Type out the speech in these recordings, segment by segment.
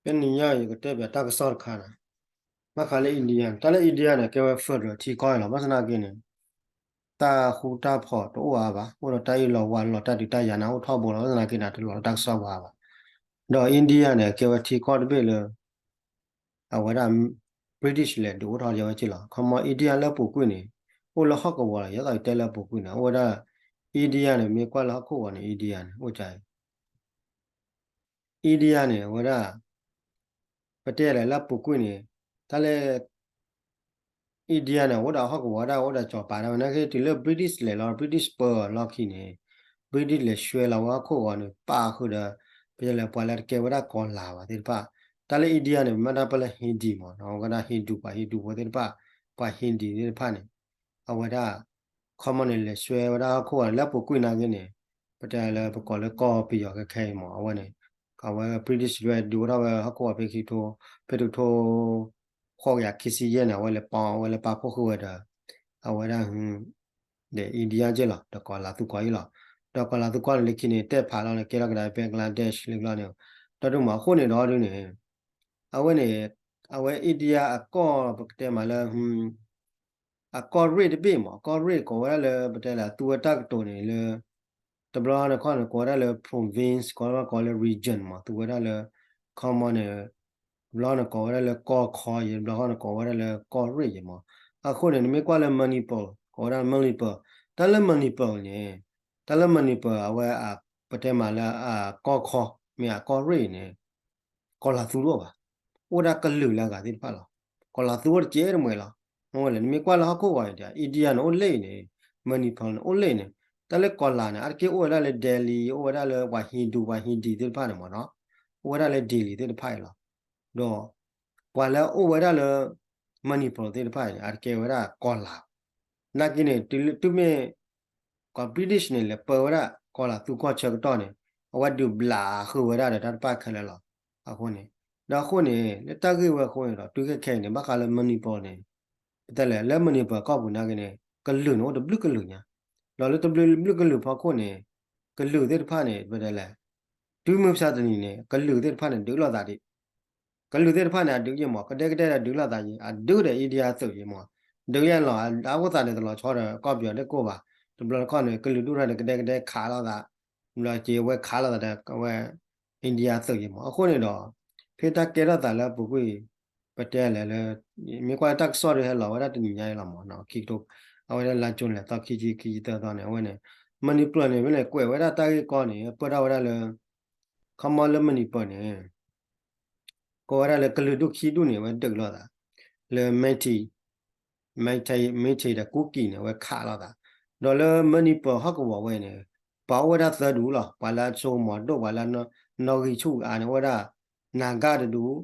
ဖဲနံၤညါအံၤ ယကတဲပၠးတၢ်ကစီၣ်တခါန့ၣ်, ဘၣ်ဃးလၢ India န့ၣ်, တၢ်လၢ India န့ၣ် ကဲဝဲ federal ထံကီၢ်အံၤလီၤ. ဘၣ်ဆၣ်သနာ်က့န့ၣ် တၢ်ဃူတၢ်ဖိးတအိၣ်အါဘၣ်, အိၣ်ဒီးတၢ်အ့ၣ်လိာ်ဝါလိာ် တၢ်ဒုးတၢ်ယၤန့ၣ် အိၣ်ထီဘိလီၤ. ဘၣ်ဆၣ်သနာ်က့န့ၣ် တလီၤတၢ်ကစီၣ်ဘၣ်ဘၣ်. ဒီး India န့ၣ် ကဲဝဲထံကီၢ်တဘ့ၣ်လၢ အဝဲဒၣ် British လဲၤဒုးအိၣ်ထီၣ်ဝဲက့လီၤ. ခီမီ India လၢအပူၤကွံာ်န့ၣ် အိၣ်လၢဟီၣ်ကဝီၤလီၤ. ယသးတဲလၢအပူၤကွံာ်န့ၣ် အိၣ်ဝဲဒၣ် India န့ၣ် မ့ၢ်ကွၢ်လၢဟီၣ်ခိၣ်ဂီၤန့ၣ် India န့ၣ် အိၣ်က India န့ၣ် အဝဲဒၣ် ပတဲလဲၣ်လၢအပူၤကွံာ်န့ၣ် တၢ်လၢ India န့ၣ် အိၣ်ဒီးဟီၣ်ကဝီၤဒၣ် အိၣ်ဒီးစီၤပၤဒၣ်ဝဲ နာ်က့တုၤလၢ British လဲၤလီၤ British ပၢအီၤလီၢ်ခံန့ၣ် British လဲၤဆှဲလီၤဝဲဟီၣ်ခိၣ်ဂီၤန့ၣ် ပာ်ဃုာ်ဒီး ပတဲလဲၣ်ပှၤလၢတကဲဝဲဒၣ်ကီၤလၤဘၣ်သ့ၣ်တဖၣ်. တၢ်လၢ India န့ၣ် မ့ၢ်ဒၣ်ပှၤလၢ Hindi မး ဝဲဒၣ် Hindu ပှၤ Hindu ဖိသ့ၣ်တဖၣ် ပှၤ Hindi သ့ၣ်တဖၣ်န့ၣ် အဝဲဒၣ် ခီမီန့ၣ် လဲၤဆှဲဝဲဒၣ်ဟီၣ်ခိၣ်ဂီၤန့ၣ် လၢအပူၤကွံာ်နာ်က့န့ၣ် ပတဲလၢပကိးလၢကီၢ်ပယီၤခဲခဲအံၤမး အဝဲန့ၣ် အဝဲ British ဒုးအိၣ်ထီၣ်ဝဲဟီၣ်ခိၣ်ဂီၤဖဲခံထိ ဖဲတထိ ဃိးကယၤခံဆံယဲၢ်န့ၣ် အဝဲလဲၤပာ် အဝဲလဲၤပာ်ဖှိၣ်ဃုာ်ဝဲဒီး အဝဲဒၣ် ဒီး India က့လီၤ ဒီးကီၤလၤသူကီၢ်အံၤလီၤ. ဒီးကီၤလၤသူကီၢ်န့ၣ် လၢခံန့ၣ် တဲဖးလီၤန့ၣ် ကဲထီၣ်ကဒါ Bangladesh လၢကျီန့ၣ် ဒီးဒ်မးအဃိန့ၣ်ဒီးဒ်န့ၣ် အဝဲန့ၣ် အဝဲ India အကီၢ် ပကတဲမးလၢ အကီၢ်ရ့ၣ်တဘ့ၣ်မး အကီၢ်ရ့ၣ်ကိးဝဲဒၣ်လၢ ပတဲလၢသူဝဲတၢ်ကတိၤန့ၣ်လၢ တဘျီန့ၣ်ခီန့ၣ် ကိးဝဲဒၣ်လၢ province ကိးဝဲကိးလၢ region မး သူဝဲဒၣ်လၢ ခီမီန့ၣ် တဘျီန့ၣ်ကိးဝဲဒၣ်လၢကီၢ်ခီယံၤ တဘျီဃီန့ၣ်ကိးဝဲဒၣ်လၢကီၢ်ရ့ၣ်ယံၤမး. အဃိန့ၣ် နမ့ၢ်ကွၢ်လၢ Manipur ကိးဝဲဒၣ် Manipur တၢ်လၢ Manipur န့ၣ် တၢ်လၢ Manipur အဝဲ ပတဲမးလၢအကီၢ်ခီ မ့ၢ်အကီၢ်ရ့ၣ်န့ၣ် ကီၤလၤသူတအိၣ်ဘၣ်. အိၣ်ဒၣ်ကလုာ်လၢအဂၤသ့ၣ်တဖၣ်လီၤ. ကီၤလၤသူအိၣ်တကဲတမှဲၤလီၤ. မ့ၢ်ဝဲလဲၣ် နမ့ၢ်ကွၢ်လၢဟီၣ်ခိၣ်ဂီၤအံၤ India န့ၣ် အိၣ်လဲၣ်အံၤန့ၣ် Manipur န့ၣ် အိၣ်လဲၣ်အံၤန့ၣ် တၢ်လၢကီၤလၤန့ၣ် အါတက့ၢ်အိၣ်ဝဲဒၣ်လၢ Delhi အိၣ်ဝဲဒၣ်လၢပှၤ Hindu ပှၤ Hindi သ့ၣ်တဖၣ်န့ၣ်မးနီၤ အိၣ်ဝဲဒၣ်လၢ Delhi သ့ၣ်တဖၣ်အံၤလီၤ. ဒီး ပှၤလၢအအိၣ်ဝဲဒၣ်လၢ Manipur သ့ၣ်တဖၣ်အံၤန့ၣ် အါတက့ၢ်ဝဲဒၣ်ကီၤလၤ နာ်က့န့ၣ် တုၤမ့ၢ် ကီၢ် British န့ၣ် လဲၤပၢဝဲဒၣ်ကီၤလၤသူကီၢ်ဆၢကတီၢ်န့ၣ် အဝဲဒုးဘျးဃုာ်ဝဲဒၣ်ဒီးတၢ်တဖၣ်ခဲလၢာ်လီၤ. အဃိန့ၣ် ဒီးအဃိန့ၣ် လၢတၢ်ဂ့ၢ်ဝဲအဃိန့ၣ်ဒီး တုၤခဲခဲအံၤန့ၣ် ဘၣ်ဃးလၢ Manipur န့ၣ် ပတဲလဲၣ် လၢ Manipur ကီၢ်ပူၤနာ်က့န့ၣ် ကလုာ်န့ၣ် အိၣ်တဘျုးကလုာ်ညါ ဒီးလၢတဘျုးဘျုးကလုာ်ဖီခိၣ်န့ၣ် ကလုာ်သ့ၣ်တဖၣ်န့ၣ် ပတဲလဲၣ် တုၤမုၢ်မဆါတနံၤန့ၣ် ကလုာ်သ့ၣ်တဖၣ်န့ၣ် ဒုးလိာ်သးဒံး ကလုာ်သ့ၣ်တဖၣ်န့ၣ် အဒုးယံၤမး ကဒဲကဒဲဒီးဒုးလိာ်သးယံၤ အဒုးဒီး India သုးယံၤမး ဒုးယံၤလီၤ အအိၣ်သးန့ၣ်တလီၤဆီဒီးကီၢ်ပယီၤဒၣ်ကိၢ်ဘၣ် တဘျီတခီၣ်န့ၣ် ကလုာ်ဒူၣ်ထီၣ်န့ၣ် ကဒဲကဒဲခးလိာ်သး ဘျီက့ၤဝဲခးလိာ်သးဒီးဝဲ India သုးယံၤမး အဃိန့ၣ်ဒီး ဖဲတၢ်ကဲထီၣ်သးလၢအပူၤကွံာ် ပတဲလဲၣ်လၢ မ့ၢ်ကွၢ်လၢတၢ်ကစီၣ်ဒုးဟဲလီၤဝဲဒၣ်တနံၤညါအံၤလီၤမး ခံကထိ အဝဲဒၣ်လါကၠိလဲၤသီခံဆံခံဆံသၢသီန့ၣ် အဝဲန့ၣ် Manipur န့ၣ် မ့ၢ်လဲၤကွဲးဝဲဒၣ်တၢ်ဂ့ၢ်ကီန့ၣ် ပၢၢ်ထီၣ်ဝဲဒၣ်လၢ ခီမီလၢ Manipur န့ၣ် ကိးဝဲဒၣ်လၢကလုာ်ဒူၣ်ခံဒူၣ်န့ၣ် အဝဲဒုးလိာ်သး လၢ Meitei Meitei Meitei ဒီး Kuki န့ၣ် အဝဲခးလိာ်သး ဒီးလၢ Manipur ဟီၣ်ကဝီၤဝဲန့ၣ် ပှၤအိၣ်ဝဲဒၣ်သၢဒူၣ်လီၤ ပှၤလၢအစိကမီၤဒိၣ် ပှၤလၢနီၣ်ဂံၢ်ဆူၣ်အါန့ၣ် အိၣ်ဝဲဒၣ် Naga တဒူၣ်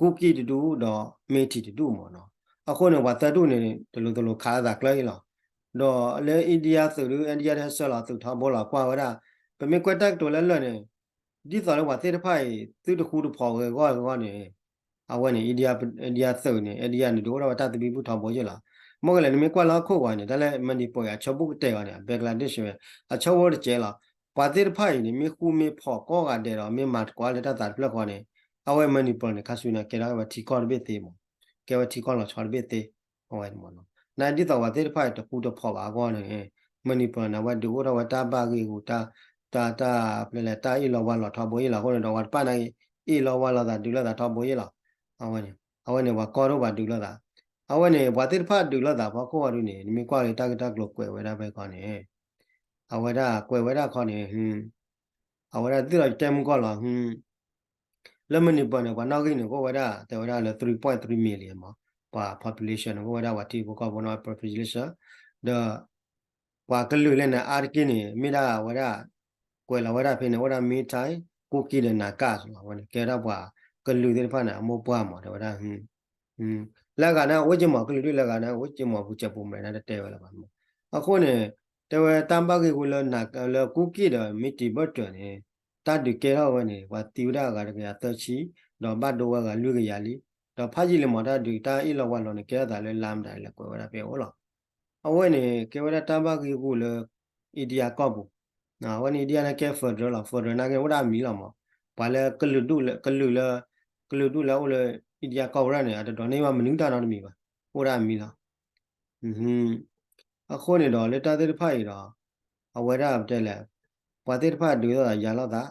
Kuki တဒူၣ် ဒီး Meitei တဒူၣ်မးနီၤ အဃိန့ၣ် ပှၤသၢဒူၣ်န့ၣ် တလိၤတလိၤခးလိာ်သးကျၢၢ်အံၤလီၤ ဒီးလၢ India သုးဒု India တဟဲဆှၢလီၤသုးထီဘိလီၤ ကွၢ်ဝဲဒၣ် ပမ့ၢ်ကွဲးတၢ်ကတိၤလၢလၢာ်န့ၣ် ဒ်သိးလၢပှၤသ့ၣ်တဖၣ်အံၤ သုတဃူတဖိးဝဲအဂီၢ်အဂီၢ်န့ၣ် အဝဲန့ၣ် India India သုးန့ၣ် India န့ၣ် ဒုးအိၣ်ထီၣ်ဝဲတၢ်သဘံၣ်ဘုၣ်ထီဘိယ့ၢ်လီၤ. မ့ၢ်ကလဲၣ် နမ့ၢ်ကွၢ်လၢဟီၣ်ခိၣ်ဂီၤန့ၣ် တၢ်လၢ Manipur အံၤ အဆၢဖိကတၢၢ်ဂီၤန့ၣ် Bangladesh ဝဲ အဆၢဖိတစဲးလီၤ. ပှၤသ့ၣ်တဖၣ်အံၤန့ၣ် မ့ၢ်ဃူမ့ၢ်ဖိးကိးဂၤဒဲးဒီး မ့ၢ်မၤသကိးလၢတၢ်သးတဖျၢၣ်ဃီန့ၣ် အဝဲ Manipur န့ၣ် ခါဆူညါကဲထီၣ်ဝဲထံကီၢ်တဘ့ၣ်သ့မး ကဲဝဲထံကီၢ်လီၤဆီတဘ့ၣ်သ့ အဝဲန့ၣ်မးနီၤ နဒ်သိးပှၤသ့ၣ်တဖၣ်အံၤ တဃူတဖိးဘၣ်အဂီၢ်န့ၣ် Manipur န့ၣ် အဝဲဒုးအိၣ်ထီၣ်ဝဲတၢ်ဘၣ်ဂ့ၢ်ဂူာ် တၢ် တၢ် တၢ် ပလဲၤလဲၤ တၢ်အ့ၣ်လိာ်ဝါလိာ်ထီဘိယ့ၢ်လီၤ. အဃိန့ၣ်ဒီး ပှၤတဖၣ်န့ၣ် အ့ၣ်လိာ်ဝါလိာ်သးဒုးလိာ်သးထီဘိယ့ၢ်လီၤ. အဝဲန့ၣ် အဝဲန့ၣ် ပှၤကီဒိၣ်ပှၤဒုးလိာ်သး အဝဲန့ၣ် ပှၤသ့ၣ်တဖၣ်ဒုးလိာ်သးဖီခိၣ်အံၤဒုးန့ၣ် နမ့ၢ်ကွၢ်လၢတၢ်ဂ့ၢ်တၢ်ကျိၤကွဲးဝဲဒၣ်ဖဲခီန့ၣ် အဝဲဒၣ်ကွဲးဝဲဒၣ်ခီန့ၣ် အဝဲဒၣ်ဒ်သိးယတဲမုၢ်ကီၢ်လီၤ လၢ Manipur န့ၣ် ပှၤနီၣ်ဂံၢ်န့ၣ် ကအိၣ်ဝဲဒၣ် တဲဝဲဒၣ်လၢ three point three million မး ပှၤ population န့ၣ် ကအိၣ်ဝဲဒၣ်ပှၤထံဖိကီၢ်ဖိနီၣ် population ဒီး ပှၤကလုာ်လၢန့ၣ် အါတက့ၢ်န့ၣ် မ့ၢ်ဒၣ်ဝဲဒၣ် ကွဲးလီၤဝဲဒၣ်ဖဲန့ၣ် အိၣ်ဒၣ် Meitei Kuki ဒီး Naga လီၤ. အဝဲန့ၣ် ကဲဒၣ်ပှၤကလုာ်သ့ၣ်တဖၣ်န့ၣ် အမိၢ်ပှၢ်မး တဲဝဲဒၣ် လၢအဂၤန့ၣ် အိၣ်က့ၤမး ကလုာ်ဒူၣ်လၢအဂၤန့ၣ် အိၣ်က့ၤမး ပူၤစဲးပူၤမဲာ်န့ၣ် တတဲဝဲလၢၤဘၣ်မး. အဃိန့ၣ် တဲဝဲတၢ်ဘၣ်ဂ့ၢ်ဂူာ်လၢ လၢ Kuki ဒီး Meitei ဘၢၣ်စၢၤန့ၣ် တၢ်ဒုးကဲထီၣ်ဝဲန့ၣ် ပှၤသံဝဲဒၣ်အဂၤတကယၤသၢဆံ ဒီးဘၣ်ဒိဝဲအဂၤလွံၢ်ကယၤလံ. ဒီးဖးယံာ်လံမး တၢ်ဒုးတၢ်အ့ၣ်လိာ်ဝါလိာ်န့ၣ် ကဲထီၣ်သးလၢလါမတၤလဲၣ် ကွဲးဝဲဒၣ်ဖဲအအိၣ်လီၤ. အဝဲန့ၣ် ကဲဝဲဒၣ်တၢ်ဘၣ်ဂ့ၢ်ဂူာ်လၢ India ကီၢ်ပူၤ အဝဲန့ၣ် India န့ၣ်ကဲ federal လီၤ. Federal နာ်က့န့ၣ် အိၣ်ဒၣ်အမံၤလီၤမး. ပှၤလၢကလုာ်ဒူၣ်လၢ ကလုာ်လၢ ကလုာ်ဒူၣ်လၢအအိၣ်လၢ India ကီၢ်ပူၤန့ၣ် အတဒိးန့ၢ်ဘၣ်မနုၤတၢ်နီတမံၤဘၣ်, အိၣ်ဒၣ်အမံၤလီၤ. အဃိန့ၣ်ဒီး လၢတၢ်သ့ၣ်တဖၣ်အံၤဒီး အဝဲဒၣ်ပတဲလဲၣ်, ပှၤသ့ၣ်တဖၣ်ဒုးလိာ်သးယၤလိာ်သး,